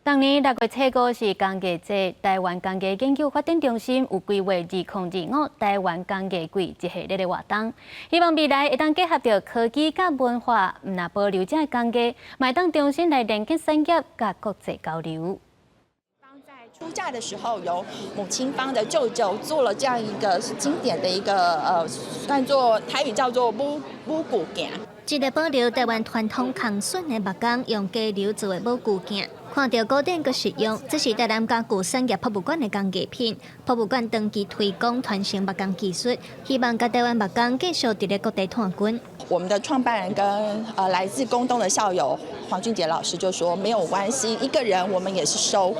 逐年六月初五是工藝節，台灣工藝研究發展中心有規劃2025台灣工藝季一系列的活動，希望未來會當結合著科技佮文化，毋但保留這个工藝，嘛會當重新來連結產業佮國際交流。出嫁的時候，由母親方的舅舅做了這樣一個經典的一個算做台語叫做母母具鏡。這个保留台灣傳統空榫的木工，用雞柳做的母具鏡，看著古典閣實用。這是台南家具產業博物館的工藝品。博物館長期推廣傳承木工技術，希望共台灣木工繼續佇咧各地湠根。我們的創辦人跟來自工東的校友黃俊傑老師就說：沒有關係，一個人我們也是收。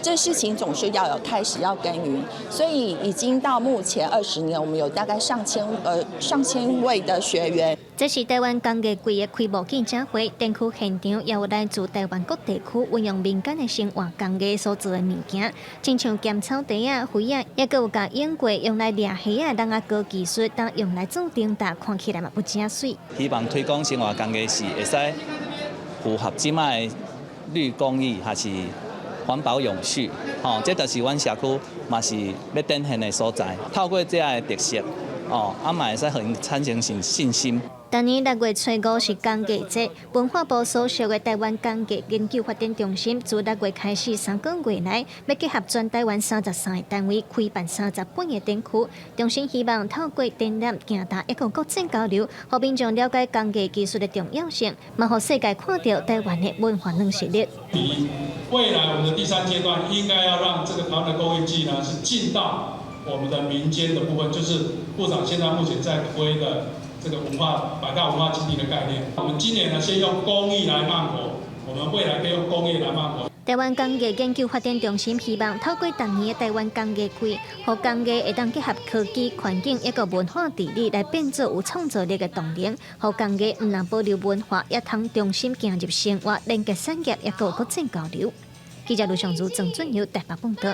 這事情總是要有開始，要耕耘。所以已經到目前20年，我們有大概上千位的學員。這是台灣工藝季的開幕記者會，展區現場也有來自台灣各地區運用民間的生活工藝所做的物件，親像鹹草袋仔、圍仔，抑閣有共用過用來掠蝦仔籠仔高技術，當用來做燈罩，看起來嘛不誠媠。希望推廣生活工藝是會使符合這擺的綠工藝，還是環保永續，吼，這就是阮社區嘛是欲展現的所在。透過這个特色，哦，啊嘛會使予𪜶產生信心。逐年六月初五是工藝節，文化部所屬的台灣工藝研究發展中心，自六月開始三個月內，欲結合全台灣33個單位開辦38個展區。中心希望透過展覽、行頭，以及國際交流，予民眾了解工藝技術的重要性，嘛予世界看著台灣的文化軟實力。未來我們的第三階段應該要讓這個台灣的工藝季呢，是進到我們的民間的部分，就是部長現在目前在推的這個文化百大文化基地的概念。我們今年呢，先用工藝來慢活，我們未來可以用工業來慢活。台灣工藝研究發展中心希望透過逐年的台灣工藝季，予工藝會當結合科技、環境抑閣文化治理，來變做有創造力的動能，予工藝毋但保留文化，也通重新行入生活，連結產業，抑閣國際交流。記者盧尚如、鄭俊友台北報道。